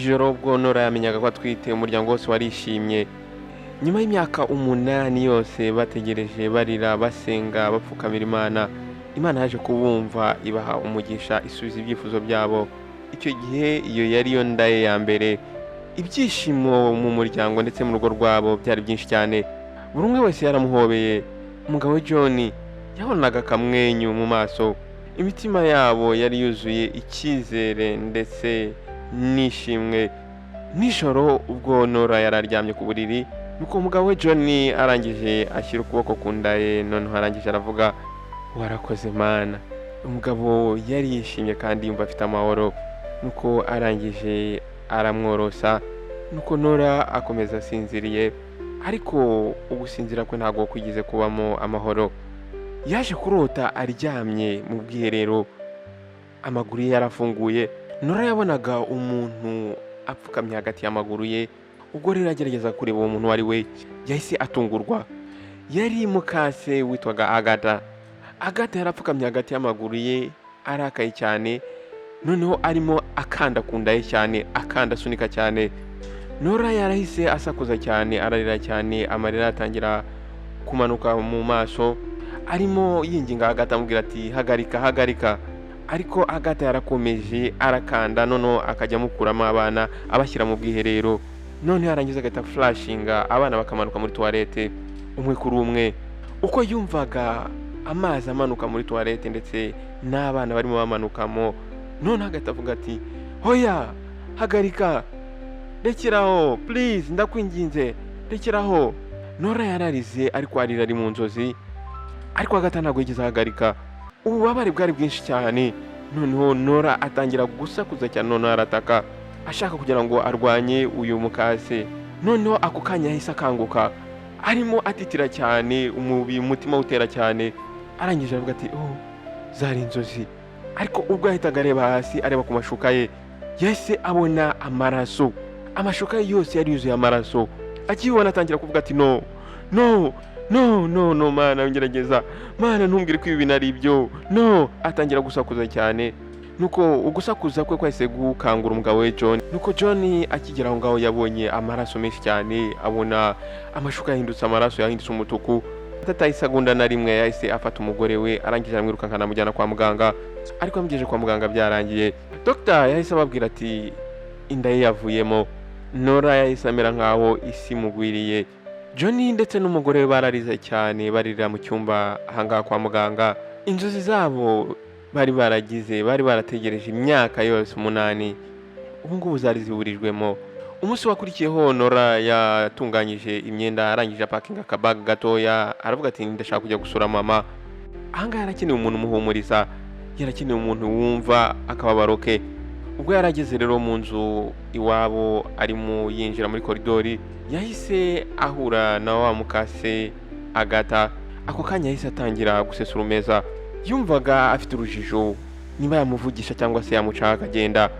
Ijoro ubwo Nora yamenyaga ko atwite, umuryango wose warishimye. Nyuma y'imyaka 8 yose bategereje, barira, basenga, bapfukamira Imana, Imana yaje kubumva, ibaha umugisha, isubiza ibyifuzo byabo. Icyo gihe iyo yari yo nda ye ya mbere. Ibyishimo mu muryango ndetse mu rugo rwabo byari byinshi cyane. Buri umwe wese yaramuhobeye. Umugabo we John yabonaga akamwenyu mu maso. Imitima yabo yari yuzuye icyizere ndetse n'ishimwe. Nijoro ubwo Nora yari aryamye ku buriri, nuko umugabo we John arangije ashyira ukuboko ku nda ye, noneho arangije aravuga: "Warakoze, Mana." Umugabo yari yishimye kandi yumva afite amahoro. Nuko arangije aramworosa, nuko Nora akomeza asinziriye, ariko ugusinzira kwe ntabwo kwigeze kubamo amahoro. Yaje kurota aryamye mu bwiherero, amaguru ye yarafunguye. Nora yabonaga umuntu apfukamye hagati y'amaguru ye. Ubwo rero agerageza kureba uwo muntu uwo ari we, yahise atungurwa. Yari mukase witwaga Agata. Agata yarapfukamye hagati y'amaguru ye, arakaye cyane, noneho arimo akanda ku nda ye cyane, akanda, asunika cyane. Nora yarahise asakuza cyane, ararira cyane, amarira atangira kumanuka mu maso, arimo yinginga Agata, amubwira ati: "Hagarika, hagarika." Ariko Agata yarakomeje arakanda, noneho akajya amukuramo abana, abashyira mu bwiherero, noneho yarangiza agahita flushinga, abana bakamanuka muri toilette umwe kuri umwe. Uko yumvaga amazi amanuka muri toilette ndetse n'abana barimo bamanukamo, noneho agahita avuga ati: "Hoya, hagarika, rekeraho, please, ndakwinginze, rekeraho." Nora yararize, ariko arira ari mu nzozi, ariko Agata ntabwo yigeze ahagarika. Ububabare bwari bwinshi cyane. Noneho Nora atangira gusakuza cyane, noneho arataka ashaka kugira ngo arwanye uyu mukase. Noneho ako kanya yahise akanguka, arimo atitira cyane, umubi umutima utera cyane. Arangije aravuga ati: "Oh, zari inzozi." Ariko ubwo yahitaga areba hasi, areba ku mashuka ye, yahise abona amaraso. Amashuka ye yose yari yuzuye amaraso. Akibona atangira kuvuga ati: "No, no, no, no, no, Mana, ngerageza, Mana, ntumbwire ko ibi bintu ari ibyo, no." Atangira gusakuza cyane. Nuko ugusakuza kwe kwahise gukangura umugabo we John. Nuko John akigera aho ngaho yabonye amaraso menshi cyane, abona amashuka yahindutse amaraso, yahindutse umutuku. Atataye isegonda na rimwe, yahise afata umugore we, arangije aramwirukankana, amujyana kwa muganga. Ariko amugejeje kwa muganga byarangiye. Dogita yahise ababwira ati: "Inda ye yavuyemo." Nora yahise amera nkaho isi imugwiriye. John ndetse n'umugore we bararize cyane, baririra mu cyumba ahangaha kwa muganga. Inzozi zabo bari baragize, bari barategereje imyaka yose 8, ubu ngubu zari ziburijwemo. Umunsi wakurikiyeho Nora yatunganyije imyenda, arangije apakinga akabaga gatoya, aravuga ati: "Ndashaka kujya gusura mama." Ahangaha yarakeneye umuntu umuhumuriza, yarakeneye umuntu wumva akababaro ke. Ubwo yarageze rero mu nzu iwabo, arimo yinjira muri koridori, yahise ahura na wa mukase Agata. Ako kanya yahise atangira gusesa urumeza. Yumvaga afite urujijo niba yamuvugisha cyangwa se yamucaho akagenda.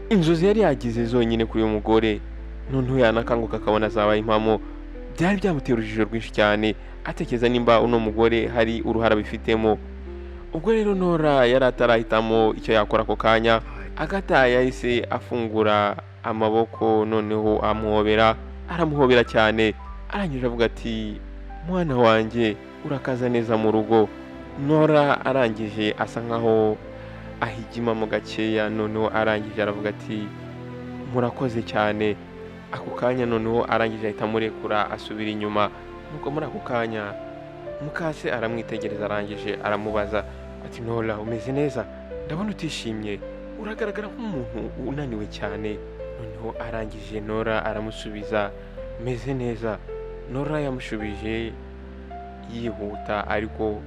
Inzozi yari yagize zonyine kuri uyu mugore, noneho yanakanguka akabona zabaye impamo, byari byamuteye urujijo rwinshi cyane, atekereza nimba uno mugore hari uruhare abifitemo. Ubwo rero Nora yari atarahitamo icyo yakora ako kanya, Agata yahise afungura amaboko, noneho amuhobera, aramuhobera cyane. Arangije avuga ati: "Mwana wanjye, urakaza neza mu rugo." Nora arangije asa nkaho ahigimamo gakeya, noneho arangije aravuga ati: "Murakoze cyane." Ako kanya noneho arangije ahita amurekura, asubira inyuma. Nuko muri ako kanya mukase aramwitegereza, arangije aramubaza ati: "Nora, umeze neza? Ndabona utishimye, uragaragara nk'umuntu unaniwe cyane." Noneho arangije Nora aramusubiza: "Meze neza." Nora yamushubije yihuta, ariko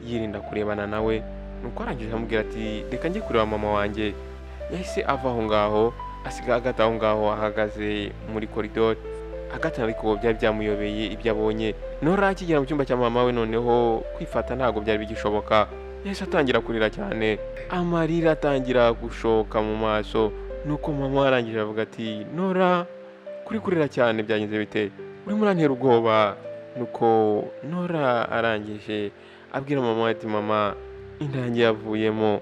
yirinda kurebana nawe. Nuko arangije aramubwira ati: "Reka njye kureba mama wanjye." Yahise ava aho ngaho, asiga Agata aho ngaho ahagaze muri koridori. Agata ariko byari byamuyobeye ibyo abonye. Nora akigera mu cyumba cya mama we, noneho kwifata ntabwo byari bigishoboka. Yahise atangira kurira cyane, amarira atangira gushoka mu maso. Nuko mama arangije avuga ati: "Nora, kuri kurira cyane, byagenze bite? Urimo urantera ubwoba." Nuko Nora arangije abwira mama we ati: "Mama, inda yanjye yavuyemo,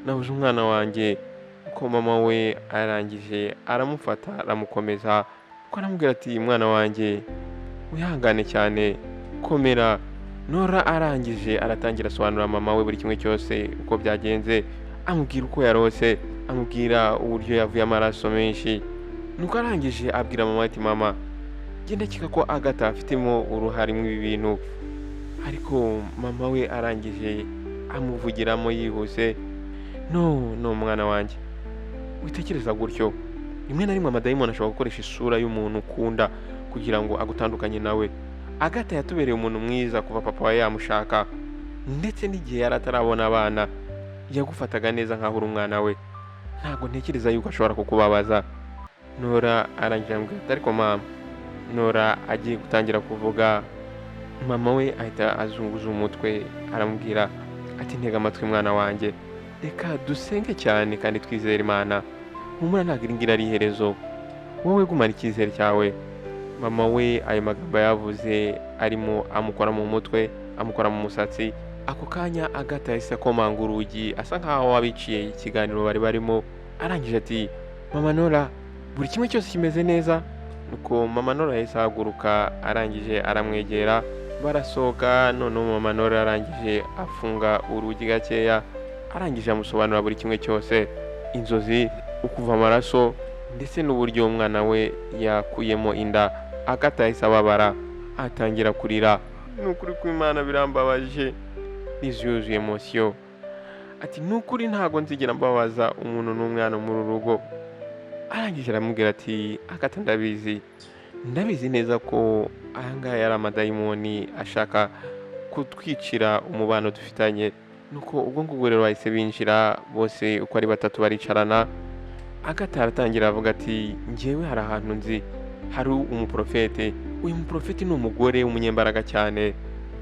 nabuze umwana wanjye." Nuko mama we arangije aramufata aramukomeza, kuko aramubwira ati mwana wanjye wihangane cyane, komera. Nora arangije aratangira asobanurira mama we buri kimwe cyose uko byagenze, amubwira uko yarose, amubwira uburyo yavuye amaraso menshi. Nuko arangije abwira mama ati mama, genda keka ko Agatha afitemo uruhare muri ibi bintu. Ariko mama we arangije amuvugiramo yihuse, no no mwana wanjye, witekereza gutyo. Rimwe na rimwe amadayimoni ashobora gukoresha isura y'umuntu ukunda kugira ngo agutandukanye nawe. Agatha yatubereye umuntu mwiza kuva papa we yamushaka, ndetse n'igihe yari atarabona abana yagufataga neza nk'aho uri umwana we. Ntabwo ntekereza yuko ashobora kukubabaza. Nora arangije aramubwira ati ariko mama. Nora agiye gutangira kuvuga, mama we ahita azunguza umutwe aramubwira ati ntega amatwi mwana wanjye, reka dusenge cyane kandi twizere Imana. Humura ntabwo iri ngiri ari iherezo, wowe gumana icyizere cyawe. Mama we ayo magambo yavuze arimo amukora mu mutwe, amukora mu musatsi. Ako kanya Agatha yahise akomanga urugi asa nkaho abiciye ikiganiro bari barimo. Arangije ati mama Nora, buri kimwe cyose kimeze neza. Nuko mama Nora yahise ahaguruka arangije aramwegera barasohoka. Noneho mama Nora arangije afunga urugi gakeya, arangije amusobanurira buri kimwe cyose, inzozi, ukuva amaraso ndetse n'uburyo umwana we yakuyemo inda. Agatha yahise ababara atangira kurira. Ni ukuri kw'Imana birambabaje, yuzuye emosiyo. Ati ni ukuri ntabwo nzigera mbabaza umuntu n'umwana muri uru rugo. Arangije aramubwira ati Agatha ndabizi, ndabizi neza ko aya ngaya yari amadayimoni ashaka kutwicira umubano dufitanye. Nuko ubwo ngubwo rero bahise binjira bose uko ari batatu baricarana. Agatha aratangira avuga ati njyewe hari ahantu nzi hari umuprofete. Uyu muprofete ni umugore w'umunyembaraga cyane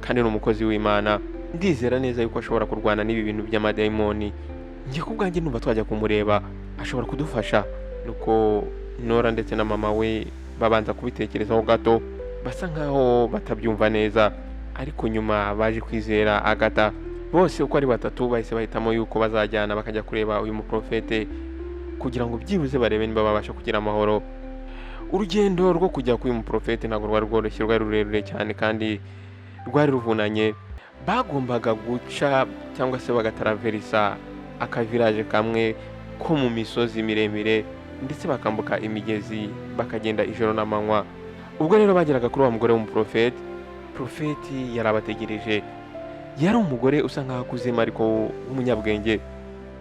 kandi ni umukozi w'Imana. Ndizera neza yuko ashobora kurwana n'ibi bintu by'amadayimoni. Njye ku bwanjye numva twajya kumureba, ashobora kudufasha. Nuko Nora ndetse na mama we babanza kubitekerezaho gato, basa nkaho batabyumva neza, ariko nyuma baje kwizera Agatha. Bose uko ari batatu bahise bahitamo yuko bazajyana bakajya kureba uyu muprofete kugira ngo byibuze barebe niba babasha kugira amahoro. Urugendo rwo kujya kuri uyu muprofete ntabwo rwari rworoshye, rwari rurerure cyane kandi rwari ruvunanye. Bagombaga guca cyangwa se bagataraverisa akaviraje kamwe ko mu misozi miremire, ndetse bakambuka imigezi bakagenda ijoro n'amanywa. Ubwo rero bageraga kuri wa mugore w'umuprofeti, profeti yarabategereje. Yari umugore usa nkaho akuzemo ariko w'umunyabwenge.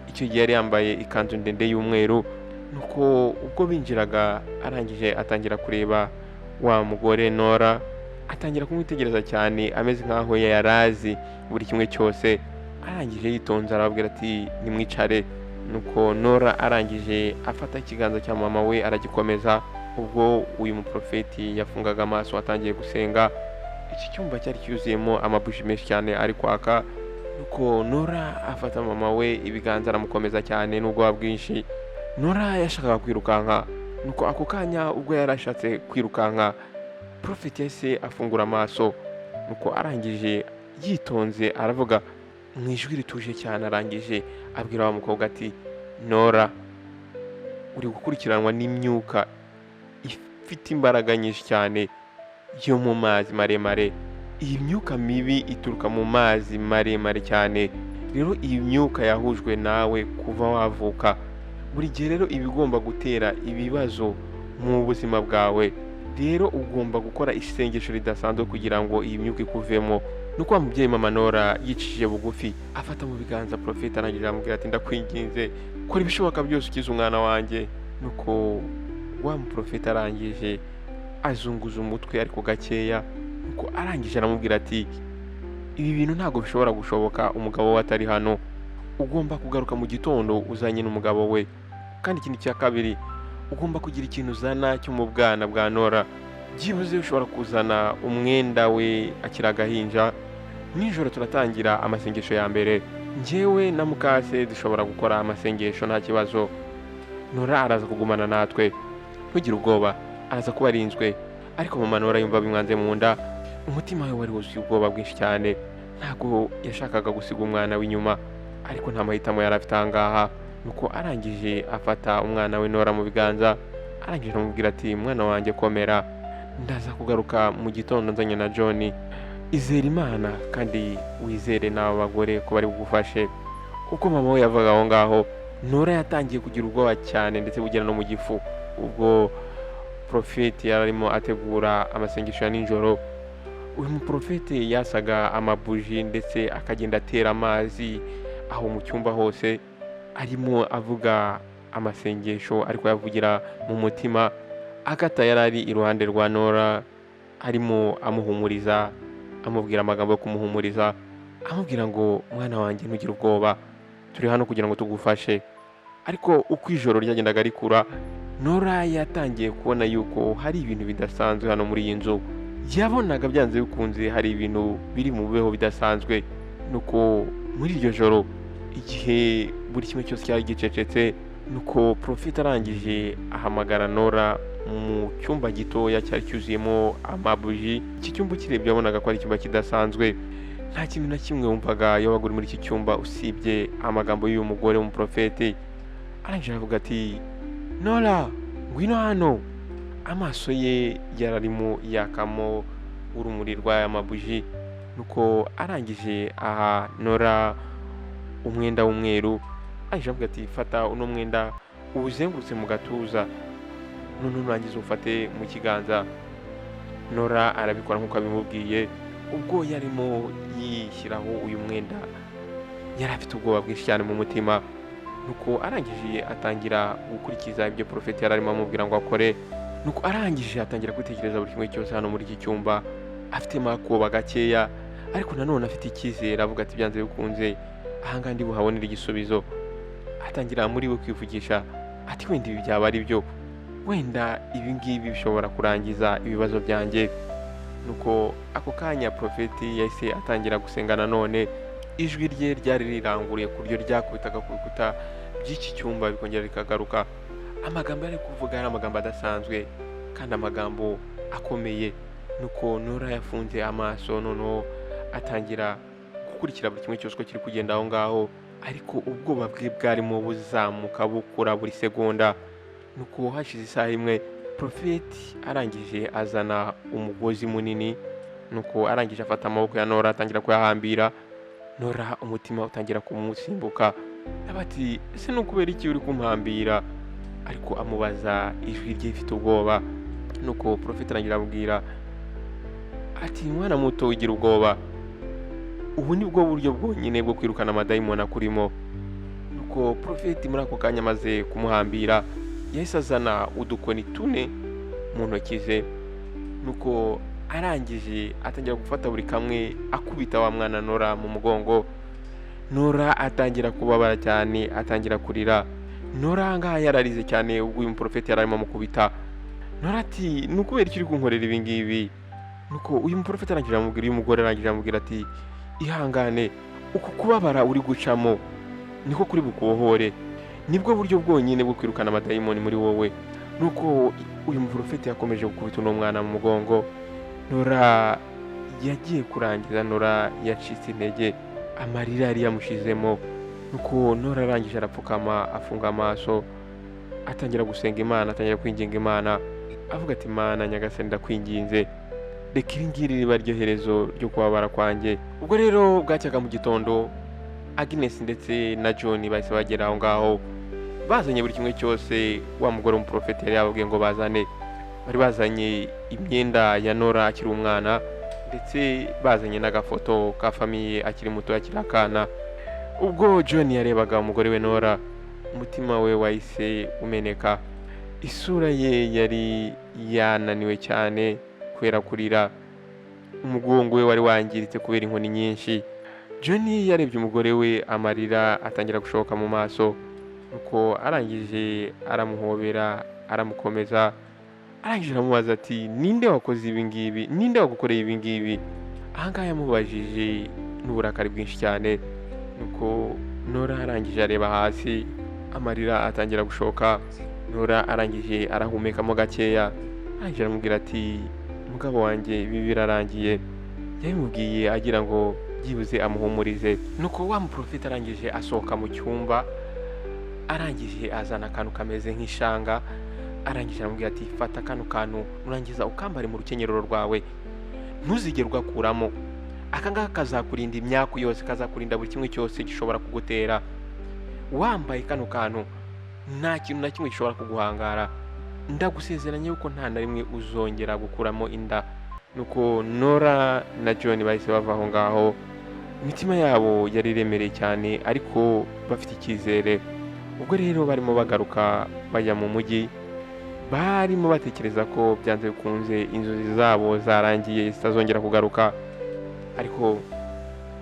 Icyo gihe yari yambaye ikanzu ndende y'umweru. Nuko ubwo binjiraga arangije atangira kureba wa mugore Nora, atangira kumwitegereza cyane ameze nkaho yari azi buri kimwe cyose. Arangije yitonze arababwira ati nimwicare. Nuko Nora arangije afata ikiganza cya mama we aragikomeza. Ubwo uyu muprofeti yafungaga amaso atangiye gusenga, iki cyumba cyari cyuzuyemo amabuji menshi cyane ari kwaka. Nuko Nora afata mama we ibiganza aramukomeza cyane n'ubwoba bwinshi. Nora yashakaga kwirukanka. Nuko ako kanya ubwo yari ashatse kwirukanka, Prophet yahise afungura amaso. Nuko arangije yitonze aravuga mu ijwi rituje cyane, arangije abwira wa mukobwa ati Nora, uri gukurikiranwa n'imyuka ifite imbaraga nyinshi cyane yo mu mazi maremare. Iyi myuka mibi ituruka mu mazi maremare cyane. Rero iyi myuka yahujwe nawe kuva wavuka. Buri gihe rero iba igomba gutera ibibazo mu buzima bwawe. Rero ugomba gukora isengesho ridasanzwe kugira ngo iyi myuka ikuvemo. Nuko wa mubyeyi mama Nora yicishije bugufi afata mu biganza Profete, arangije aramubwira ati ndakwinginze kora ibishoboka byose ukize umwana wanjye. Nuko wa muprofete arangije azunguza umutwe ariko gakeya. Nuko arangije aramubwira ati ibi bintu ntabwo bishobora gushoboka umugabo we atari hano. Ugomba kugaruka mu gitondo uzanye n'umugabo we. Kandi ikindi cya kabiri, ugomba kugira ikintu uzana cyo mu bwana bwa Nora. Byibuze ushobora kuzana umwenda we akiri agahinja. Nijoro turatangira amasengesho ya mbere, njyewe na mukase dushobora gukora amasengesho nta kibazo. Nora araza kugumana natwe, ntugire ubwoba, araza kuba arinzwe. Ariko mama Nora yumva bimwanze mu nda, umutima we wari wuzuye ubwoba bwinshi cyane. Ntabwo yashakaga gusiga umwana w'inyuma, ariko nta mahitamo yari afite aha ngaha. Nuko arangije afata umwana we Nora mu biganza, arangije aramubwira ati mwana wanjye komera, ndaza kugaruka mu gitondo nzanye na John, izere Imana kandi wizere n'aba bagore ko bari bugufashe. Uko mama we yavaga aho ngaho, Nora yatangiye kugira ubwoba cyane ndetse bugera no mu gifu. Ubwo Profeti yari arimo ategura amasengesho ya nijoro, uyu muprofeti yasaga amabuji ndetse akagenda atera amazi aho mu cyumba hose, arimo avuga amasengesho ariko ayavugira mu mutima. Agatha yari ari iruhande rwa Nora arimo amuhumuriza, amubwira amagambo yo kumuhumuriza, amubwira ngo mwana wanjye ntugire ubwoba, turi hano kugira ngo tugufashe. Ariko uko ijoro ryagendaga rikura, Nora yatangiye kubona yuko hari ibintu bidasanzwe hano muri iyi nzu. Yabonaga byanze bikunze hari ibintu biri mu bibeho bidasanzwe. Nuko muri iryo joro igihe buri kimwe cyose cyari gicecetse, nuko Profeti arangije ahamagara Nora mu cyumba gitoya cyari cyuzuyemo amabuji. Iki cyumba ukirebye wabonaga ko ari icyumba kidasanzwe, nta kintu na kimwe wumvaga iyo wabaga uri muri iki cyumba usibye amagambo y'uyu mugore w'umuprofeti. Arangije aravuga ati Nora ngwino hano. Amaso ye yararimo yakamo urumuri rw'aya mabuji. Nuko arangije aha Nora umwenda w'umweru, arangije avuga ati fata uno mwenda uwuzengurutse mu gatuza, none nurangiza uwufate mu kiganza. Nora arabikora nk'uko abimubwiye. Ubwo yarimo yishyiraho uyu mwenda yari afite ubwoba bwinshi cyane mu mutima. Nuko arangije atangira gukurikiza ibyo Profeti yari arimo amubwira ngo akore. Nuko arangije atangira kwitegereza buri kimwe cyose hano muri iki cyumba, afitemo akoba gakeya ariko nanone afite icyizere, avuga ati byanze bikunze ahangaha ndi buhabonere igisubizo. Atangira muri we kwivugisha ati wenda ibi byaba ari byo, wenda ibi ngibi bishobora kurangiza ibibazo byanjye. Nuko ako kanya Profeti yahise atangira gusenga nanone, ijwi rye ryari riranguruye ku buryo ryakubitaga ku bikuta by'iki cyumba bikongera rikagaruka. Amagambo yari kuvuga yari amagambo adasanzwe kandi amagambo akomeye. Nuko Nora yafunze amaso, noneho atangira gukurikira buri kimwe cyose uko kiri kugenda aho ngaho, ariko ubwoba bwe bwarimo buzamuka bukura buri segonda. Nuko hashize isaha imwe, Profeti arangije azana umugozi munini. Nuko arangije afata amaboko ya Nora atangira kuyahambira. Nora umutima utangira kumusimbuka, ati ese ni ukubera iki uri kumpambira? Ariko amubaza ijwi rye rifite ubwoba. Nuko Profeti arangira amubwira ati mwana muto ugira ubwoba, ubu ni bwo buryo bwonyine bwo kwirukana amadayimoni akurimo. Nuko Profeti muri ako kanya amaze kumuhambira yahise azana udukoni tune mu ntoki ze. Nuko arangije atangira gufata buri kamwe akubita wa mwana Nora mu mugongo. Nora atangira kubabara cyane, atangira kurira. Nora ahangaha yararize cyane ubwo uyu muprofeti yari arimo amukubita. Nora ati ni ukubera iki uri kunkorera ibi ngibi? Nuko uyu muprofeti arangije aramubwira, uyu mugore arangije aramubwira ati ihangane, uku kubabara uri gucamo niko kuri bukubohore, nibwo buryo bwonyine bwo kwirukana amadayimoni muri wowe. Nuko uyu muprofeti yakomeje gukubita uno mwana mu mugongo. Nora yagiye kurangiza, Nora yacitse intege, amarira yari yamushizemo. Nuko Nora arangije arapfukama, afunga amaso, atangira gusenga Imana, atangira kwinginga Imana, avuga ati Mana nyagasani ndakwinginze, reka iri ngiri riba ryo herezo ryo kubabara kwanjye. Ubwo rero bwacyaga mu gitondo, Agnes ndetse na John bahise bagera aho ngaho, bazanye buri kimwe cyose wa mugore w'umuprofeti yari yababwiye ngo bazane. Bari bazanye imyenda ya Nora akiri umwana, ndetse bazanye n'agafoto ka famiye akiri muto, akiri akana. Ubwo John yarebaga umugore we Nora, umutima we wahise umeneka. Isura ye yari yananiwe cyane kubera kurira, umugongo we wari wangiritse kubera inkoni nyinshi. John yarebye umugore we amarira atangira gushoka mu maso. Nuko arangije aramuhobera, aramukomeza, arangije aramubaza ati ninde wakoze ibi ngibi? Ninde wagukoreye ibi ngibi? Ahangaha yamubajije n'uburakari bwinshi cyane. Nuko Nora arangije areba hasi, amarira atangira gushoka. Nora arangije arahumekamo gakeya, arangije aramubwira ati mugabo wanjye ibi birarangiye. Yabimubwiye agira ngo byibuze amuhumurize. Nuko wa muprofeti arangije asohoka mu cyumba, Arangije azana akantu kameze nk'ishanga, arangije aramubwira ati fata kano kantu nurangiza ukambare mu rukenyerero rwawe, ntuzigere ugakuramo. Aka ngaka kazakurinda imyaku yose, kazakurinda buri kimwe cyose gishobora kugutera. Wambaye kano kantu nta kintu na kimwe gishobora kuguhangara, ndagusezeranya yuko nta na rimwe uzongera gukuramo inda. Nuko Nora na John bahise bava aho ngaho, imitima yabo yari iremereye cyane ariko bafite icyizere. Ubwo rero barimo bagaruka bajya mu mujyi, barimo batekereza ko byanze bikunze inzozi zabo zarangiye zitazongera kugaruka, ariko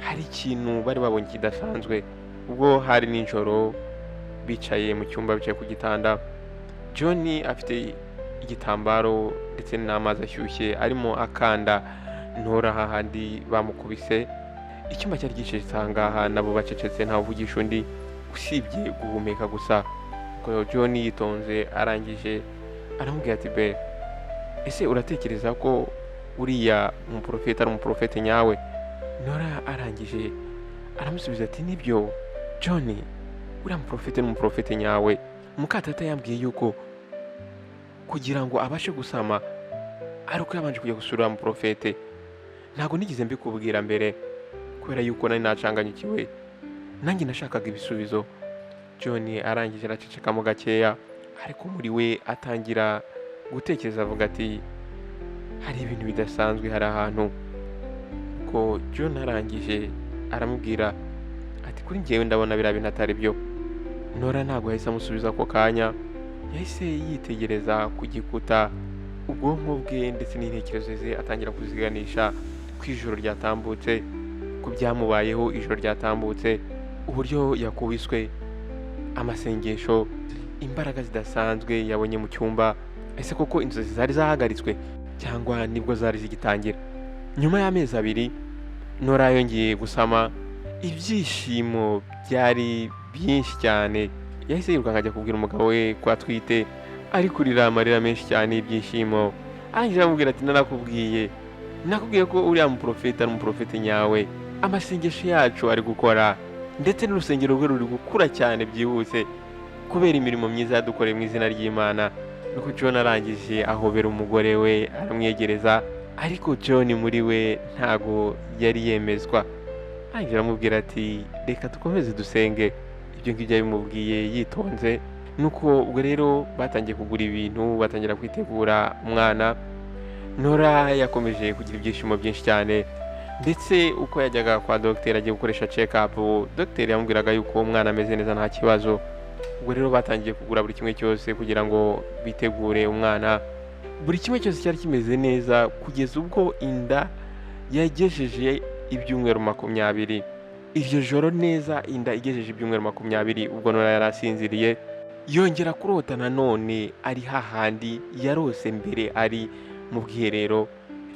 hari ikintu bari babonye kidasanzwe. Ubwo hari nijoro, bicaye mu cyumba, bicaye ku gitanda, John afite igitambaro ndetse n'amazi ashyushye arimo akanda Nora hahandi bamukubise. Icyumba cyari gicecetse aha ngaha, nabo bacecetse, ntawe uvugisha undi usibye guhumeka gusa. Ubwo John yitonze arangije aramubwira ati be, ese uratekereza ko uriya muprofeti ari umuprofeti nyawe? Nora arangije aramusubiza ati nibyo John, uriya muprofeti ni umuprofeti nyawe. Mukatata yambwiye yuko kugira ngo abashe gusama ari uko yabanje kujya gusura uriya muprofete. Ntabwo nigeze mbikubwira mbere kubera yuko nari nacanganyikiwe, nanjye nashakaga ibisubizo. John arangije aracecekamo gakeya, ariko muri we atangira gutekereza avuga ati hari ibintu bidasanzwe, hari ahantu. Ko John arangije aramubwira ati kuri njyewe ndabona biriya bintu atari byo. Nora ntabwo yahise amusubiza ako kanya, yahise yitegereza ku gikuta, ubwonko bwe ndetse n'intekerezo ze atangira kuziganisha ku ijoro ryatambutse, ku byamubayeho ijoro ryatambutse, uburyo yakubiswe, amasengesho, imbaraga zidasanzwe yabonye mu cyumba. Ese koko inzozi zari zahagaritswe cyangwa nibwo zari zigitangira? Nyuma y'amezi 2 Nora yongeye gusama, ibyishimo byari byinshi cyane. Yahise yirukanka ajya kubwira umugabo we ko atwite, ari kurira amarira menshi cyane y'ibyishimo. Arangije aramubwira ati narakubwiye, nakubwiye ko uriya muprofeti ari umuprofeti nyawe, amasengesho yacu ari gukora ndetse n'urusengero rwe ruri gukura cyane byihuse kubera imirimo myiza yadukoreye mu izina ry'Imana. Nuko John arangije ahobera umugore we aramwegereza, ariko John muri we ntago yari yemezwa. Arangije aramubwira ati reka dukomeze dusenge. Ibyo ngibyo yabimubwiye yitonze. Nuko ubwo rero batangiye kugura ibintu, batangira kwitegura umwana. Nora yakomeje kugira ibyishimo byinshi cyane, ndetse uko yajyaga kwa dogiteri agiye gukoresha check up, dogiteri yamubwiraga yuko umwana ameze neza nta kibazo. Ubwo rero batangiye kugura buri kimwe cyose kugira ngo bitegure umwana. Buri kimwe cyose cyari kimeze neza kugeza ubwo inda yagejeje ibyumweru 20. Iryo joro neza inda igejeje ibyumweru 20, ubwo Nora yari asinziriye, yongera kurota nanone ari hahandi yarose mbere ari mu bwiherero.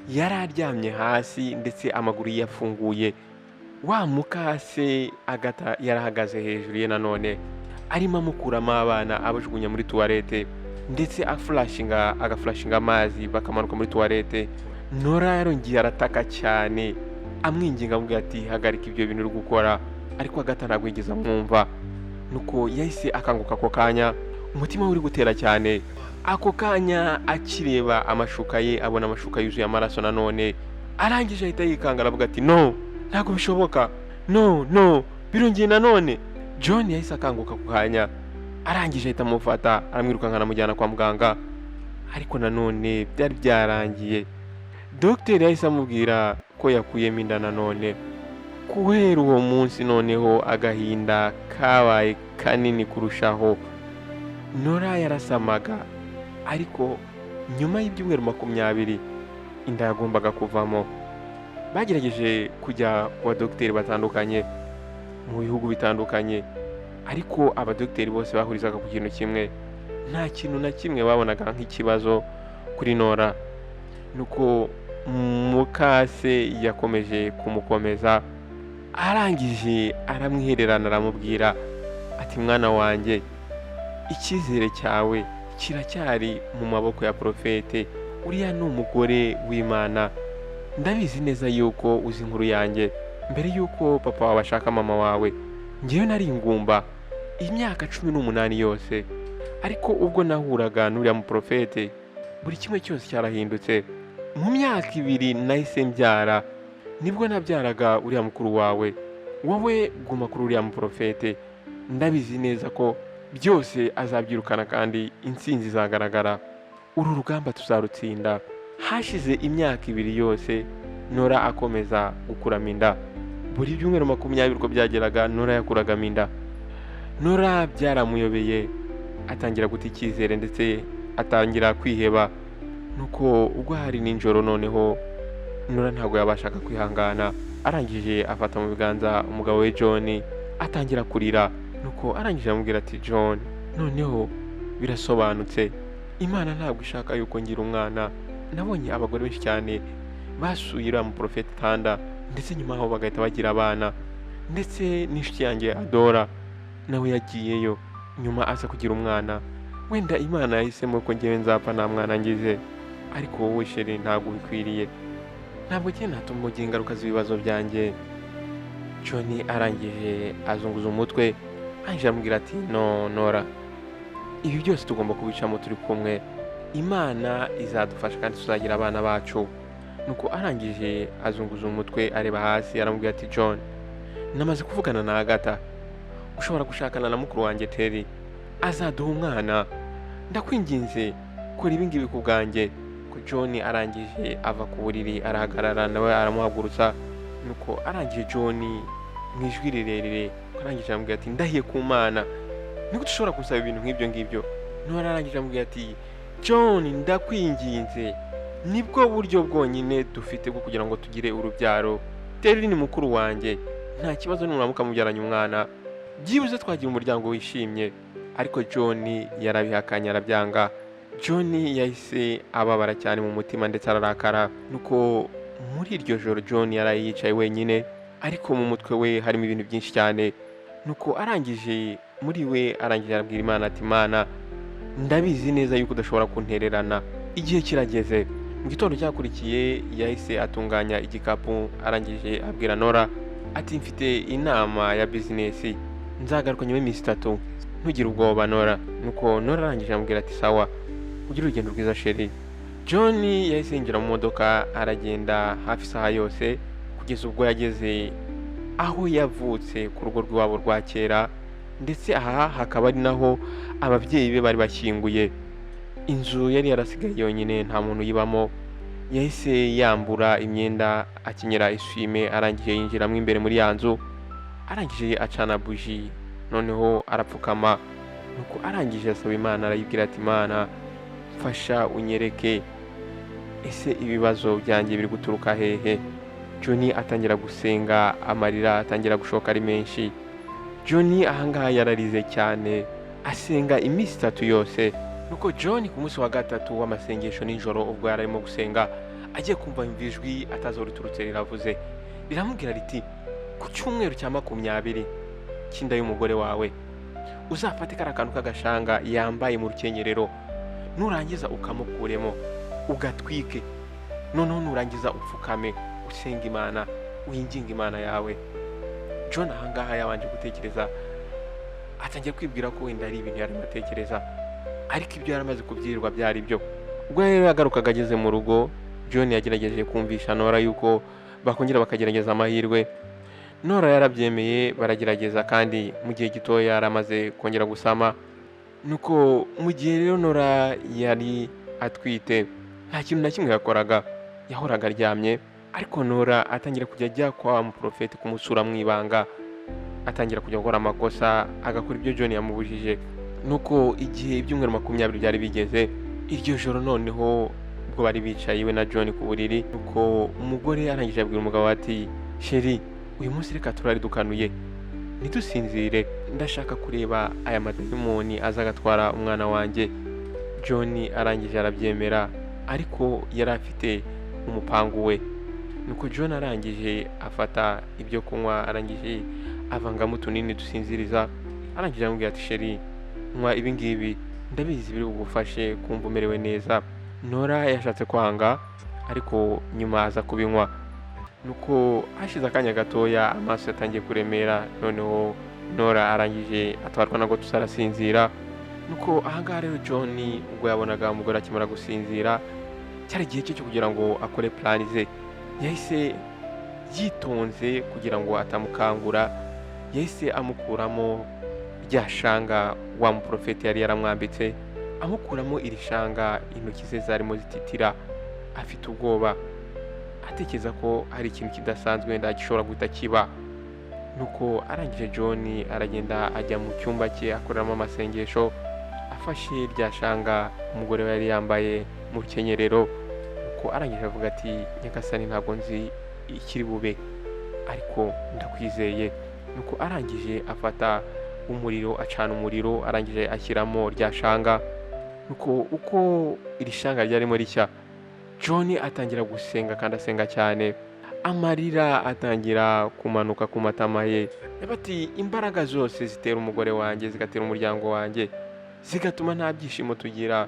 Yari aryamye hasi ndetse amaguru ye yafunguye. Wa mukase Agatha yarahagaze hejuru ye nanone arimo amukuramo abana abajugunya muri tuwarete, ndetse afurashinga agafurashinga amazi bakamanuka muri tuwarete. Nora yarongeye arataka cyane amwinginga amubwira ati hagarika ibyo bintu uri gukora, ariko Agatha ntabwo yigeze amwumva. Nuko yahise akanguka ako kanya, umutima we uri gutera cyane. Ako kanya akireba amashuka ye abona amashuka yuzuye amaraso nanone. Arangije ahita yikanga aravuga ati no, ntabwo bishoboka, no no, birongeye nanone. John yahise akanguka ako kanya, arangije ahita amufata aramwirukanka anamujyana kwa muganga, ariko nanone byari byarangiye. Dogiteri yahise amubwira ko yakuyemo inda nanone. Guhera uwo munsi noneho agahinda kabaye kanini kurushaho. Nora yarasamaga, ariko nyuma y'ibyumweru 20 inda yagombaga kuvamo. Bagerageje kujya ku badogiteri batandukanye mu bihugu bitandukanye, ariko abadogiteri bose bahurizaga ku kintu kimwe, nta kintu na kimwe babonaga nk'ikibazo kuri Nora. Nuko mukase yakomeje kumukomeza, arangije aramwihererana aramubwira ati mwana wanjye, icyizere cyawe kiracyari mu maboko ya porofete, uriya ni umugore w'Imana, ndabizi neza yuko uzi inkuru yanjye. Mbere yuko papa wawe ashaka mama wawe, njyewe nari ingumba, Imyaka 18 yose. Ariko ubwo nahuraga n'uriya muprofete, buri kimwe cyose cyarahindutse. Mu myaka 2 nahise mbyara, nibwo nabyaraga uriya mukuru wawe. Wowe guma kuri uriya muprofete, ndabizi neza ko byose azabyirukana kandi intsinzi izagaragara. Uru rugamba tuzarutsinda. Hashize imyaka 2 yose Nora akomeza gukuramo inda. Buri byumweru 20 uko byageraga Nora yakuragamo inda. Nora byaramuyobeye, atangira guta icyizere ndetse atangira kwiheba. Nuko ubwo hari nijoro noneho Nora ntabwo yabashaga kwihangana, arangije afata mu biganza umugabo we John, atangira kurira. Nuko arangije amubwira ati John, noneho birasobanutse, Imana ntabwo ishaka yuko ngira umwana. Nabonye abagore benshi cyane basuye uriya muprofeti Tanda, ndetse nyuma aho bagahita bagira abana, ndetse n'inshuti yanjye Adora nawe yagiyeyo nyuma aza kugira umwana. Wenda Imana yahisemo ko njyewe nzapfa nta mwana ngize, ariko wowe chérie ntabwo ubikwiriye, ntabwo njye natuma ugira ingaruka z'ibibazo byanjye. John arangije azunguza umutwe, arangije aramubwira ati no Nora, ibi byose tugomba kubicamo turi kumwe, Imana izadufasha kandi tuzagira abana bacu. Nuko arangije azunguza umutwe areba hasi, aramubwira ati John, namaze kuvugana na Agatha, ushobora gushakana na mukuru wanjye Terry, azaduha umwana, ndakwinginze kora ibi ngibi ku bwanjye. Ko John arangije ava ku buriri arahagarara, nawe aramuhagurutsa. Nuko arangije John mu ijwi rirerire arangije aramubwira ati ndahiye ku Mana, nigute ushobora kunsaba ibintu nk'ibyo ngibyo? Nora arangije aramubwira ati John, ndakwinginze, nibwo buryo bwonyine dufite bwo kugira ngo tugire urubyaro. Terry ni mukuru wanjye, nta kibazo nuramuka mubyaranye umwana, byibuze twagira umuryango wishimye. Ariko John yarabihakanye arabyanga. John yahise ababara cyane mu mutima ndetse ararakara. Nuko muri iryo joro John yaraye yicaye wenyine, ariko mu mutwe we harimo ibintu byinshi cyane. Nuko arangije muri we arangije arabwira Imana ati Imana, ndabizi neza yuko udashobora kuntererana, igihe kirageze. Mu gitondo cyakurikiye yahise atunganya igikapu, arangije abwira Nora ati mfite inama ya bizinesi, nzagaruka nyuma y'iminsi 3, ntugire ubwoba Nora. Nuko Nora arangije amubwira ati sawa, ugire urugendo rwiza chérie. John yahise yinjira mu modoka aragenda hafi isaha yose kugeza ubwo yageze aho yavutse ku rugo rw'iwabo rwa kera, ndetse aha hakaba ari naho ababyeyi be bari bashyinguye. Inzu yari yarasigaye yonyine, nta muntu uyibamo. Yahise yambura imyenda akenyera essuie-main, arangije yinjiramo imbere muri ya nzu, arangije acana buji, noneho arapfukama. Nuko arangije asaba Imana, arayibwira ati Imana mfasha unyereke ese ibibazo byanjye biri guturuka hehe. John atangira gusenga, amarira atangira gushoka ari menshi. John ahangaha yararize cyane, asenga iminsi 3 yose. Nuko John ku munsi wa 3 w'amasengesho nijoro, ubwo yari arimo gusenga, agiye kumva ijwi atazi aho riturutse riravuze, riramubwira riti ku cyumweru cya 20 cy'inda y'umugore wawe, uzafate kariya kantu k'agashanga yambaye mu rukenyerero, nurangiza ukamukuremo ugatwike, noneho nurangiza upfukame usenga Imana, winginga Imana yawe. John ahangaha yabanje gutekereza, atangira kwibwira ko wenda ari ibintu yarimo atekereza, ariko ibyo yari amaze kubyirirwa byari byo. Ubwo rero yagarukaga ageze mu rugo, John yagerageje kumvisha Nora yuko bakongera bakagerageza amahirwe. Nora yarabyemeye, baragerageza, kandi mu gihe gitoya yari amaze kongera gusama. Nuko mu gihe rero Nora yari atwite, nta kintu na kimwe yakoraga, yahoraga aryamye. Ariko Nora atangira kujya ajya kwa muprofeti kumusura mu ibanga, atangira kujya gukora amakosa, agakora ibyo John yamubujije. Nuko igihe ibyumweru 20 byari bigeze, iryo joro noneho ubwo bari bicaye we na John ku buriri, nuko umugore arangije abwira umugabo ati chéri, uyu munsi reka turare dukanuye, ntidusinzire, ndashaka kureba aya madayimoni aza agatwara umwana wanjye. John arangije arabyemera, ariko yari afite umupangu we. Nuko John arangije afata ibyo kunywa, arangije avangamo utunini dusinziriza, arangije aramubwira ati chéri, nywa ibi ngibi, ndabizi biri bugufashe kumva umerewe neza. Nora yashatse kwanga, ariko nyuma aza kubinywa. Nuko hashize akanya gatoya amaso yatangiye kuremera, noneho Nora arangije atwarwa na gotusa arasinzira. Nuko ahangaha rero John ubwo yabonaga umugore akimara gusinzira, cyari igihe cye cyo kugira ngo akore plan ze. Yahise yitonze kugira ngo atamukangura, yahise amukuramo rya shanga wa muprofeti yari yaramwambitse, amukuramo iri shanga intoki ze zarimo zititira, afite ubwoba, atekereza ko hari ikintu kidasanzwe wenda gishobora guhita kiba. Nuko arangije John aragenda ajya mu cyumba cye akoreramo amasengesho, afashe rya shanga umugore we yari yambaye mu rukenyerero. Nuko arangije avuga ati: "Nyagasani, ntabwo nzi ikiri bube ariko ndakwizeye." Nuko arangije afata umuriro, acana umuriro, arangije ashyiramo rya shanga. Nuko uko iri shanga ryarimo rishya, John atangira gusenga kandi asenga cyane, amarira atangira kumanuka ku matama ye. Ati: "Imbaraga zose zitera umugore wanjye, zigatera umuryango wanjye, zigatuma nta byishimo tugira,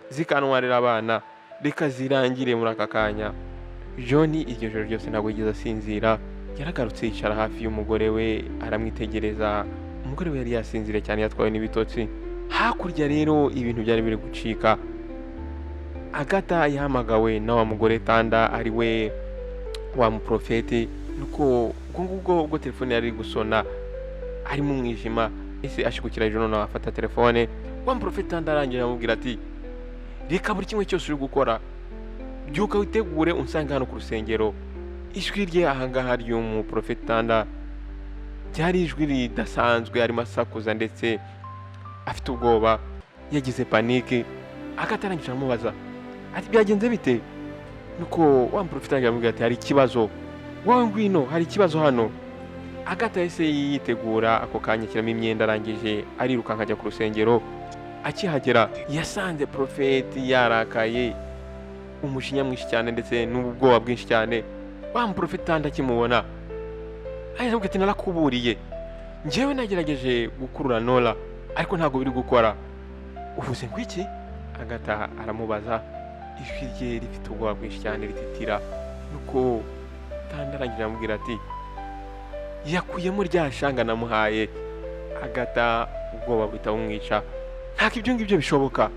zikantwarira abana, reka zirangire muri aka kanya." John iryo joro ryose ntabwo yigeze asinzira. Yaragarutse yicara hafi y'umugore we aramwitegereza. Umugore we yari yasinziriye cyane, yatwawe n'ibitotsi. Hakurya rero ibintu byari biri gucika. Agata yahamagawe na wa mugore Tanda, ari we wa muprofeti. Nuko ubwo ngubwo ubwo telefone yari iri gusona ari mu mwijima, ese ashigukira hejuru noneho afata telefone. Wa muprofeti Tanda arangije aramubwira ati: "Reka buri kimwe cyose uri gukora, byuka witegure unsange hano ku rusengero." Ijwi rye ahangaha ry'umuprofeti Tanda ryari ijwi ridasanzwe, arimo asakuza ndetse afite ubwoba, yagize panique. Agata arangije aramubaza ati: "Byagenze bite?" Nuko wa muprofeti arangije aramubwira ati: "Hari ikibazo, wowe ngwino, hari ikibazo hano." Agata yahise yitegura ako kanya, ashyiramo imyenda, arangije arirukanka ajya ku rusengero. Akihagera yasanze profeti yarakaye, umujinya mwinshi cyane ndetse n'ubwoba bwinshi cyane. Wa muprofeti Tanda akimubona ahita avuga ati: "Narakuburiye, njyewe nagerageje gukurura Nora ariko ntabwo biri gukora." "Uvuze ngo iki?" Agata aramubaza, ijwi rye rifite ubwoba bwinshi cyane rititira. Nuko Tanda arangije aramubwira ati: "Yakuyemo rya shanga namuhaye." Agata ubwoba buhita bumwica. "Ntabwo ibyo ngibyo bishoboka,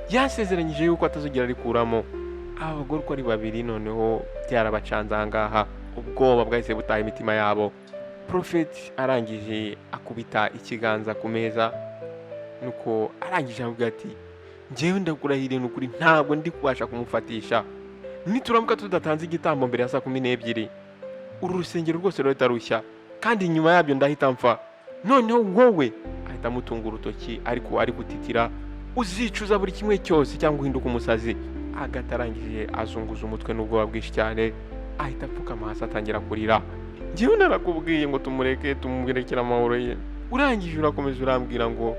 yasezeranyije yuko atazongera arikuramo." Aba bagore uko ari babiri noneho byarabacanze ahangaha, ubwoba bwahise butaha imitima yabo. Prophet arangije akubita ikiganza ku meza, nuko arangije avuga ati: "Njyewe ndakurahiriye, ni ukuri ntabwo ndi kubasha kumufatisha. Nituramuka tudatanze igitambo mbere ya saa 12, uru rusengero rwose rurahita rushya, kandi nyuma yabyo ndahita mfa. Noneho wowe," ahita amutunga urutoki ariko ari gutitira, "uzicuza buri kimwe cyose cyangwa uhinduka umusazi." Agata arangije azunguza umutwe n'ubwoba bwinshi cyane, ahita apfukama hasi atangira kurira. "Njyewe narakubwiye ngo tumureke, tumurekere amahoro ye, urangije urakomeza urambwira ngo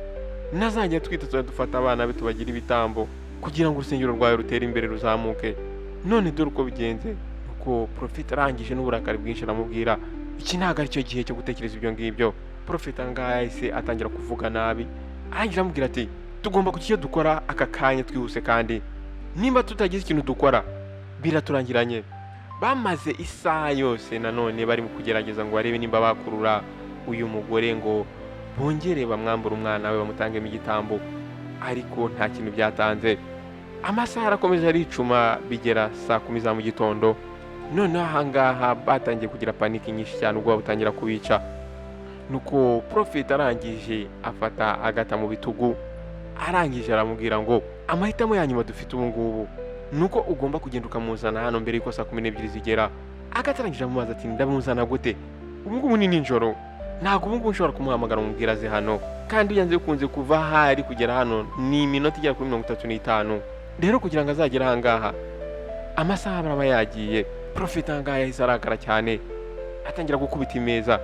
nazajya twita tuzajya dufata abana be tubagire ibitambo kugira ngo urusengero rwawe rutere imbere ruzamuke, none dore uko bigenze." Nuko Prophet arangije n'uburakari bwinshi aramubwira: "Iki ntabwo ari cyo gihe cyo gutekereza ibyo ngibyo." Prophet ahangaha yahise atangira kuvuga nabi, arangije aramubwira ati: "Tugomba kugira icyo dukora aka kanya twihuse, kandi nimba tutagize ikintu dukora biraturangiranye." Bamaze isaha yose nanone barimo kugerageza ngo barebe nimba bakurura uyu mugore ngo bongere bamwambure umwana we bamutangemo igitambo, ariko nta kintu byatanze. Amasaha arakomeza aricuma, bigera saa 10 za mu gitondo. Noneho ahangaha batangiye kugira panique nyinshi cyane, ubwoba butangira kubica. Nuko Prophet arangije afata Agata mu bitugu, arangije aramubwira ngo: "Amahitamo ya nyuma dufite ubu ngubu ni uko ugomba kugenda ukamuzana hano mbere y'uko saa 12 zigera." Agata arangije amubaza ati: "Ndamuzana gute? Ubu ngubu ni nijoro, ntabwo ubu ngubu nshobora kumuhamagara umubwira aze hano, kandi byanze bikunze kuva ahari kugera hano ni iminota igera kuri 35. Rero kugira ngo azagere ahangaha amasaha araba yagiye." Prophet ahangaha yahise arakara cyane, atangira gukubita imeza,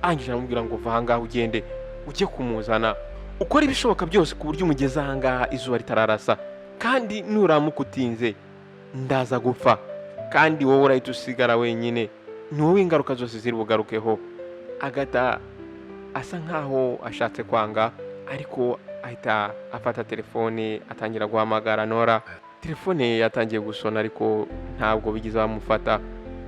arangije aramubwira ngo: "Va ahangaha ugende ujye kumuzana, ukore ibishoboka byose ku buryo umugeze ahangaha izuba ritararasa, kandi nuramuka utinze ndaza gupfa, kandi wowe urahita usigara wenyine, ni wowe ingaruka zose ziri bugarukeho." Agata asa nkaho ashatse kwanga, ariko ahita afata telefone atangira guhamagara Nora. Telefone ye yatangiye gusona ariko ntabwo bigeze bamufata.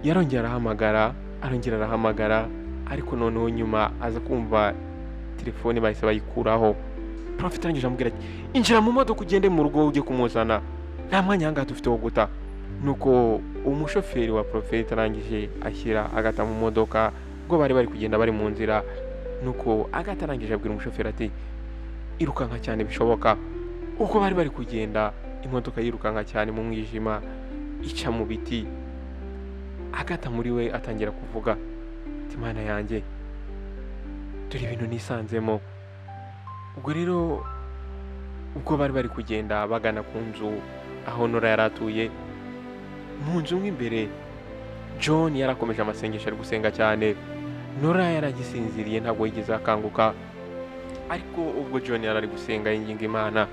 Yarongera arahamagara, arongera arahamagara, ariko noneho nyuma aza kumva Telefone bahise bayikuraho. Prophet arangije amubwira ati: "Injira mu modoka ugende mu rugo ujye kumuzana, nta mwanya ahangaha dufite wo guta." Nuko umushoferi wa Prophet arangije ashyira Agata mu modoka. Ubwo bari bari kugenda bari mu nzira, nuko Agata arangije abwira umushoferi ati: "Irukanka cyane bishoboka." Ubwo bari bari kugenda, imodoka yirukanka cyane mu mwijima, ica mu biti. Agata muri we atangira kuvuga ati: "Mana yanjye, dore ibintu nisanzemo." Ubwo rero ubwo bari bari kugenda bagana ku nzu aho Nora yari atuye, mu nzu mo imbere John yarakomeje amasengesho, ari gusenga cyane. Nora yaragisinziriye, ntabwo yigeze akanguka. Ariko ubwo John yari ari gusenga yinginga Imana,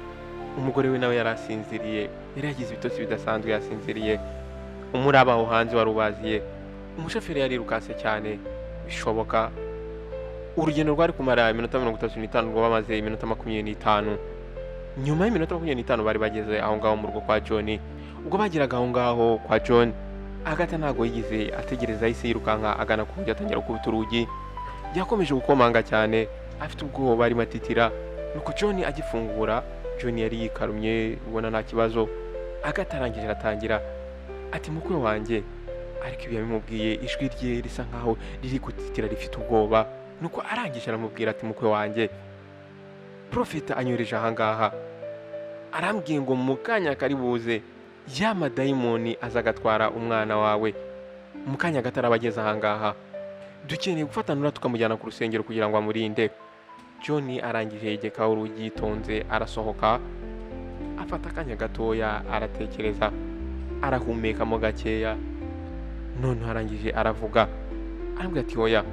umugore we nawe yarasinziriye, yari yagize ibitotsi bidasanzwe, yasinziriye. Umuraba aho hanze wari ubaziye. Umushoferi yarirukanse cyane bishoboka. Urugendo rwari kumara iminota 35 rwo bamaze iminota 25. Nyuma y'iminota 25 bari bageze aho ngaho mu rugo kwa John. Ubwo bageraga aho ngaho kwa John, Agatha ntabwo yigeze ategereza, yahise yirukanka agana ku rugi, atangira gukubita urugi. Yakomeje gukomanga cyane afite ubwoba, arimo atitira. Nuko John agifungura, John yari yikarumye, ubona nta kibazo. Agatha arangije aratangira ati: "Mukwe wanjye." Ariko ibi yabimubwiye ijwi rye risa nkaho riri gutitira, rifite ubwoba. Nuko arangije aramubwira ati: "Mukwe wanjye, Prophet anyohereje ahangaha, arambwiye ngo mu kanya kari buze ya madayimoni aza agatwara umwana wawe. Mu kanya gato araba ageze ahangaha. Dukeneye gufata Nora tukamujyana ku rusengero kugira ngo amurinde." John arangije yegekaho urugi yitonze, arasohoka, afata akanya gatoya aratekereza, arahumekamo gakeya. Noneho arangije aravuga, arambwira ati: "Oya,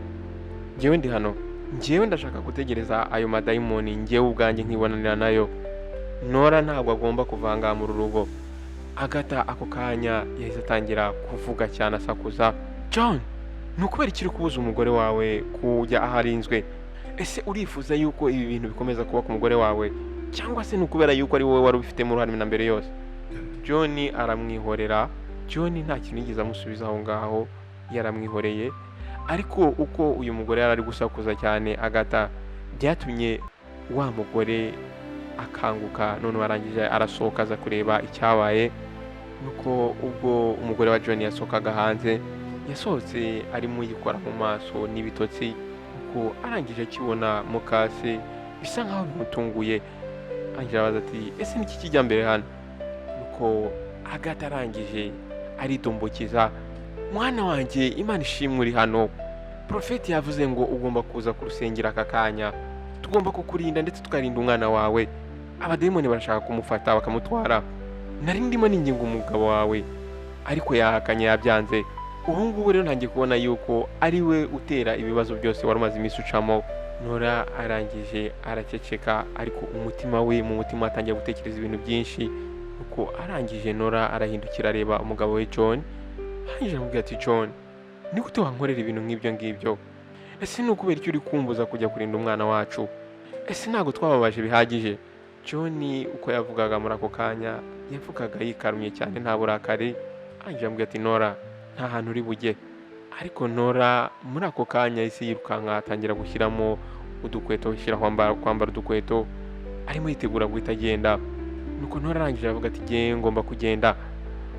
njyewe ndi hano, njyewe ndashaka gutegereza ayo madayimoni, njyewe ubwanjye nkibonanira nayo. Nora ntabwo agomba kuva ngaha muri uru rugo." Agata ako kanya yahise atangira kuvuga cyane asakuza: "John, ni ukubera iki uri kubuza umugore wawe kujya aho arinzwe? Ese urifuza yuko ibi bintu bikomeza kuba ku mugore wawe, cyangwa se ni ukubera yuko ari wowe wari ubifitemo uruhare na mbere yose?" John aramwihorera. John nta kintu yigeze amusubiza aho ngaho, yaramwihoreye. Ariko uko uyu mugore yari ari gusakuza cyane Agata, byatumye wa mugore akanguka. None arangije arasohoka aza kureba icyabaye. Nuko ubwo umugore wa John yasohokaga hanze, yasohotse arimo yikora mu maso n'ibitotsi. Uko arangije akibona mukase, bisa nkaho bimutunguye. Arangije arabaza ati: "Ese niki kijya mbere hano?" Nuko Agata arangije aridombokiza: "Mwana wanjye, Imana ishimwe uri hano. Prophet yavuze ngo ugomba kuza ku rusengero aka kanya. Tugomba kukurinda ndetse tukarinda umwana wawe. Abadayimoni barashaka kumufata bakamutwara. Nari ndimo ninginga umugabo wawe, ariko yahakanye, yabyanze. Ubu ngubu rero ntangiye kubona yuko ari we utera ibibazo byose wari umaze iminsi ucamo." Nora arangije araceceka, ariko umutima we, mu mutima atangiye gutekereza ibintu byinshi. Uko arangije Nora arahindukira areba umugabo we John, arangije aramubwira ati: "John, ni gute wankorera ibintu nk'ibyo ngibyo? Ese ni ukubera icyo uri kumbuza kujya kurinda umwana wacu? Ese ntabwo twababaje bihagije?" John uko yavugaga muri ako kanya, yavugaga yikarumye cyane, nta burakari. Arangije aramubwira ati: "Nora, nta hantu uri bujye." Ariko Nora muri ako kanya yahise yirukanka, atangira gushyiramo udukweto, shyira kwambara udukweto, arimo yitegura guhita agenda. Nuko Nora arangije aravuga ati: "Nge ngomba kugenda,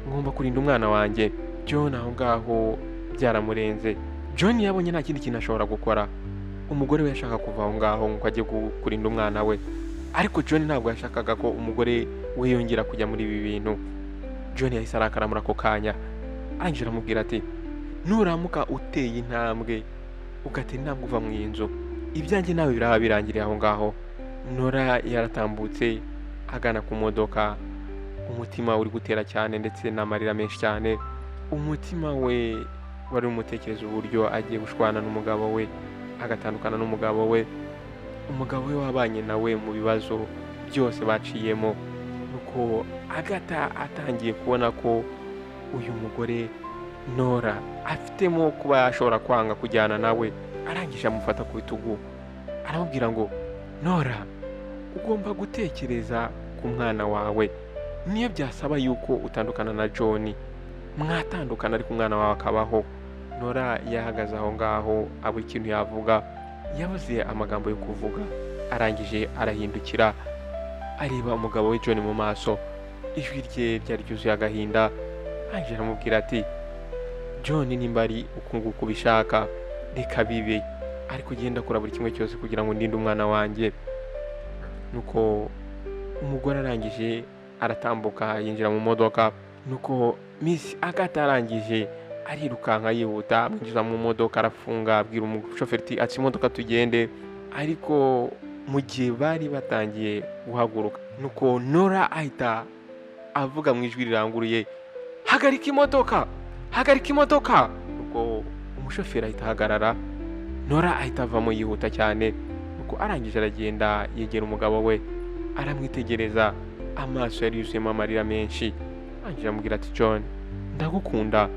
ngomba kurinda umwana wanjye." John aho ngaho byaramurenze. John yabonye nta kindi kintu ashobora gukora. Umugore we yashaka kuva aho ngaho ngo ajye kurinda umwana we, ariko John ntabwo yashakaga ko umugore we yongera kujya muri ibi bintu. John yahise arakara muri ako kanya, arangije aramubwira ati: "Nuramuka uteye intambwe, ugatera intambwe uva mu iyi nzu, ibyanjye nawe biraba birangiriye aho ngaho." Nora yaratambutse agana ku modoka, umutima uri gutera cyane ndetse n'amarira menshi cyane. Umutima we wari umutekereza uburyo agiye gushwana n'umugabo we, agatandukana n'umugabo we, umugabo we wabanye nawe mu bibazo byose baciyemo. Nuko Agata atangiye kubona ko uyu mugore Nora afitemo kuba yashobora kwanga kujyana nawe, arangije amufata ku bitugu, aramubwira ngo: "Nora, ugomba gutekereza ku mwana wawe. Niyo byasaba yuko utandukana na John, mwatandukana, ariko umwana wawe akabaho." Nora yahagaze aho ngaho abura ikintu yavuga. Yabuze amagambo yo kuvuga. Arangije arahindukira, areba umugabo we John mu maso. Ijwi rye ryari ryuzuye agahinda. Arangije aramubwira ati: "John, nimba ari uku nguku ubishaka, reka bibe, ariko ugenda akora buri kimwe cyose kugira ngo ndinde umwana wanjye." Nuko umugore arangije aratambuka, yinjira mu modoka. Nuko Miss Agatha arangije arirukanka yihuta, amwinjiza mu modoka, arafunga, abwira umushoferi ati: "Atsa imodoka tugende." Ariko mu gihe bari batangiye guhaguruka, nuko Nora ahita avuga mu ijwi riranguruye: "Hagarika imodoka, hagarika imodoka!" Nuko umushoferi ahita ahagarara. Nora ahita avamo yihuta cyane. Nuko arangije aragenda, yegera umugabo we, aramwitegereza, amaso yari yuzuyemo amarira menshi. Arangije aramubwira ati: "John, ndagukunda,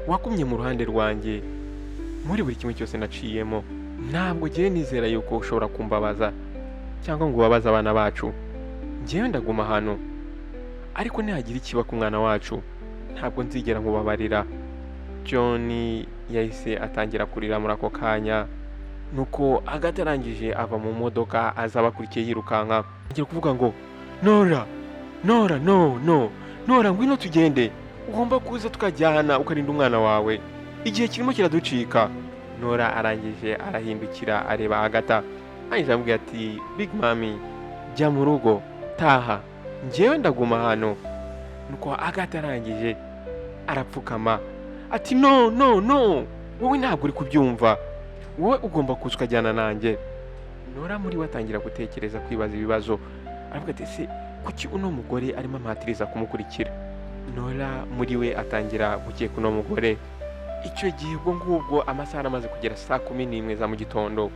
wagumye mu ruhande rwanjye muri buri kimwe cyose naciyemo. Ntabwo ngiye nizera yuko ushobora kumbabaza cyangwa ngo ubabaze abana bacu. Ngewe ndaguma hano, ariko nihagira ikiba ku mwana wacu, ntabwo nzigera nkubabarira." John yahise atangira kurira muri ako kanya. Nuko Agatha arangije ava mu modoka, aza abakurikiye yirukanka, agiye kuvuga ngo: "Nora, Nora, no, no, Nora, ngwino tugende, ugomba kuza tukajyana ukarinda umwana wawe, igihe kirimo kiraducika." Nora arangije arahindukira, areba Agatha, arangije aramubwira ati: "Big Mami, jya mu rugo, taha, njyewe ndaguma hano." Nuko Agatha arangije arapfukama ati: "No, no, no, wowe ntabwo uri kubyumva, wowe ugomba kuza ukajyana nanjye." Nora muri we atangira gutekereza, kwibaza ibibazo, aravuga ati: "Ese kuki uno mugore arimo ampatiriza kumukurikira?" Nora muri we atangira gukeka uno mugore. Icyo gihe ubwo ngubwo amasaha amaze kugera saa 11 za mu gitondo,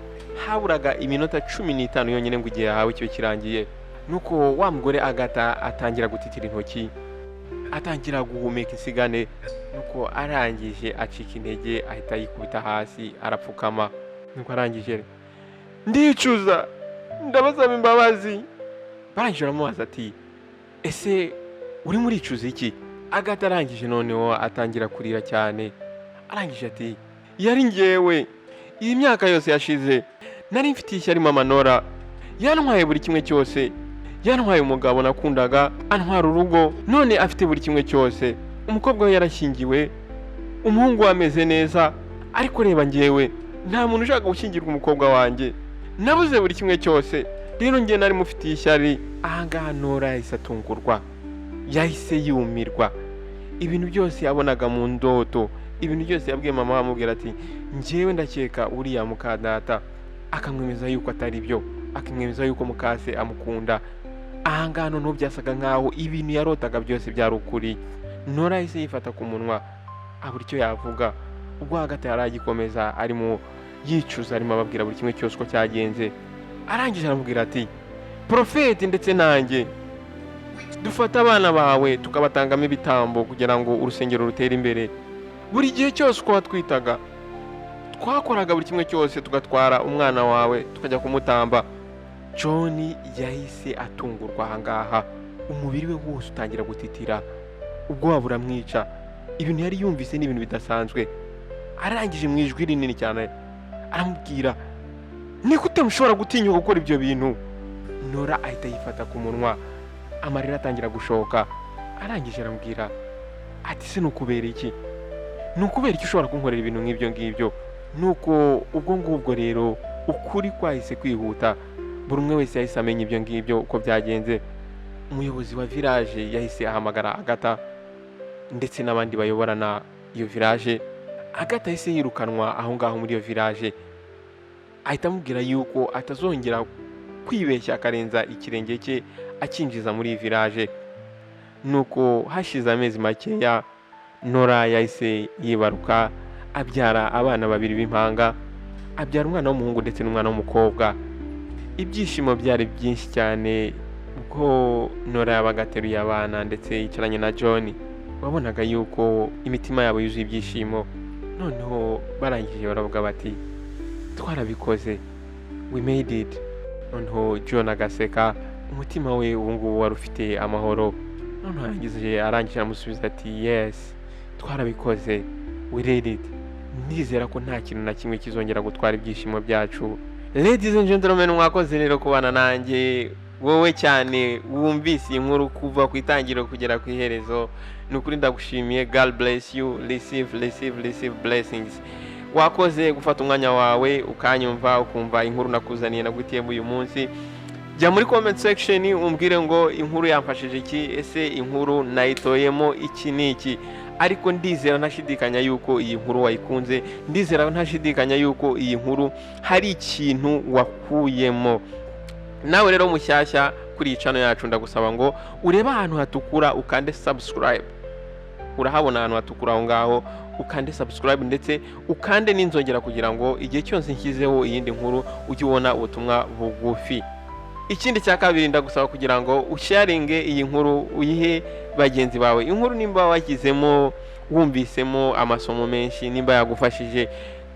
haburaga iminota 15 yonyine ngo igihe yahawe kibe kirangiye. Nuko wa mugore Agatha atangira gutitira intoki, atangira guhumeka insigane. Nuko arangije acika intege, ahita yikubita hasi, arapfukama. Nuko arangije: "Ndicuza, ndabasaba imbabazi." Barangije baramubaza ati: "Ese urimo uricuza iki?" Agatha arangije noneho atangira kurira cyane. Arangije ati: "Yari ngewe, iyi myaka yose yashize nari mfitiye ishyari mama Nora. Yantwaye buri kimwe cyose, yantwaye umugabo nakundaga, antwara urugo, none afite buri kimwe cyose. Umukobwa we yarashyingiwe, umuhungu we ameze neza, ariko reba ngewe, nta muntu ushaka gushyingirwa umukobwa wanjye. Nabuze buri kimwe cyose. Rero ngewe nari mufitiye ishyari." Ahangaha Nora yahise atungurwa, yahise yumirwa. Ibintu byose yabonaga mu ndoto, ibintu byose yabwiye mama, amubwira ati: "Njyewe ndakeka uriya mukadata," akamwemeza yuko atari byo, akamwemeza yuko mukase amukunda. Ahangaha noneho byasaga nkaho ibintu yarotaga byose byari ukuri. Nora yahise yifata ku munwa, abura icyo yavuga. Ubwo hagati yari agikomeza arimo yicuza, arimo ababwira buri kimwe cyose uko cyagenze. Arangije aramubwira ati: "Porofeti ndetse nanjye dufata abana bawe tukabatangamo ibitambo kugira ngo urusengero rutere imbere. Buri gihe cyose uko watwitaga, twakoraga buri kimwe cyose, tugatwara umwana wawe tukajya kumutamba." John yahise atungurwa ahangaha, umubiri we wose utangira gutitira, ubwoba buramwica. Ibintu yari yumvise ni ibintu bidasanzwe. Arangije mu ijwi rinini cyane aramubwira: "Ni gute mushobora gutinyuka gukora ibyo bintu?" Nora ahita yifata ku munwa, amarira atangira gushoka. Arangije aramubwira ati: "Se ni ukubera iki? Ni ukubera iki ushobora kunkorera ibintu nk'ibyo ngibyo?" Nuko ubwo ngubwo rero ukuri kwahise kwihuta, buri umwe wese yahise amenya ibyo ngibyo uko byagenze. Umuyobozi wa village yahise ahamagara Agatha ndetse n'abandi bayoborana iyo village. Agatha yahise yirukanwa aho ngaho muri iyo village, ahita amubwira yuko atazongera kwibeshya akarenza ikirenge cye akinjiza muri iyi village. Nuko hashize amezi makeya, Nora yahise yibaruka, abyara abana babiri b'impanga, abyara umwana w'umuhungu ndetse n'umwana w'umukobwa. Ibyishimo byari byinshi cyane ubwo Nora yabaga ateruye abana ndetse yicaranye na John. Wabonaga yuko imitima yabo yuzuye ibyishimo. Noneho barangije baravuga bati: "Twarabikoze, we made it." Noneho John agaseka, umutima we ubu ngubu wari ufite amahoro. Noneho arangije aramusubiza ati: "Yes, twarabikoze, we did it. Ndizera ko nta kintu na kimwe kizongera gutwara ibyishimo byacu." Ladies and gentlemen, mwakoze rero kubana nanjye. Wowe cyane wumvise iyi nkuru kuva ku itangiriro kugera ku iherezo, ni ukuri ndagushimiye. God bless you. Receive, receive, receive blessings. Wakoze gufata umwanya wawe ukanyumva, ukumva inkuru nakuzaniye, nagutiyemo uyu munsi. Jya muri comment section umbwire ngo inkuru yamfashije iki, ese inkuru nayitoyemo iki n'iki. Ariko ndizera ntashidikanya yuko iyi nkuru wayikunze, ndizera ntashidikanya yuko iyi nkuru hari ikintu wakuyemo. Nawe rero mushyashya kuri iyi channel yacu, ndagusaba ngo urebe ahantu hatukura ukande subscribe. Urahabona ahantu hatukura aho ngaho, ukande subscribe ndetse ukande n'inzogera kugira ngo igihe cyose nshyizeho iyindi nkuru ujye ubona ubutumwa bugufi. Ikindi cya kabiri, ndagusaba kugira ngo usharinge iyi nkuru, uyihe bagenzi bawe. Inkuru nimba washyizemo, wumvisemo amasomo menshi, nimba yagufashije,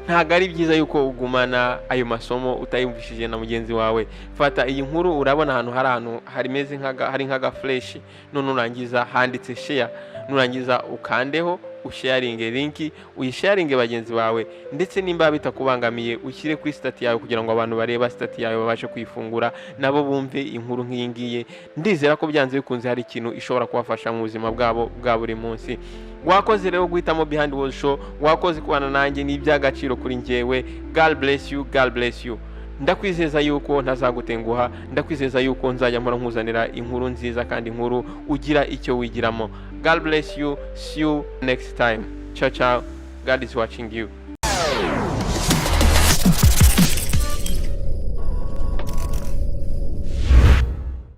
ntabwo ari byiza yuko ugumana ayo masomo utayumvishije na mugenzi wawe. Fata iyi nkuru, urabona ahantu hari ahantu harimeze nk'aga hari nk'agafureshi, none urangiza handitse share, nurangiza ukandeho, usharinge link, uyisharinge bagenzi bawe. Ndetse nimba bitakubangamiye, ushyire kuri status yawe kugira ngo abantu bareba status yawe babashe kuyifungura, nabo bumve inkuru nk'iyi ngiyi. Ndizera ko byanze bikunze hari ikintu ishobora kubafasha mu buzima bwabo bwa buri munsi. Wakoze rero guhitamo Behind World Show, wakoze kubana nanjye, ni iby'agaciro kuri njyewe. God bless you, God bless you. Ndakwizeza yuko ntazagutenguha, ndakwizeza yuko nzajya mpora nkuzanira inkuru nziza kandi inkuru ugira icyo wigiramo. God bless you. See you next time. Ciao ciao. God is watching you.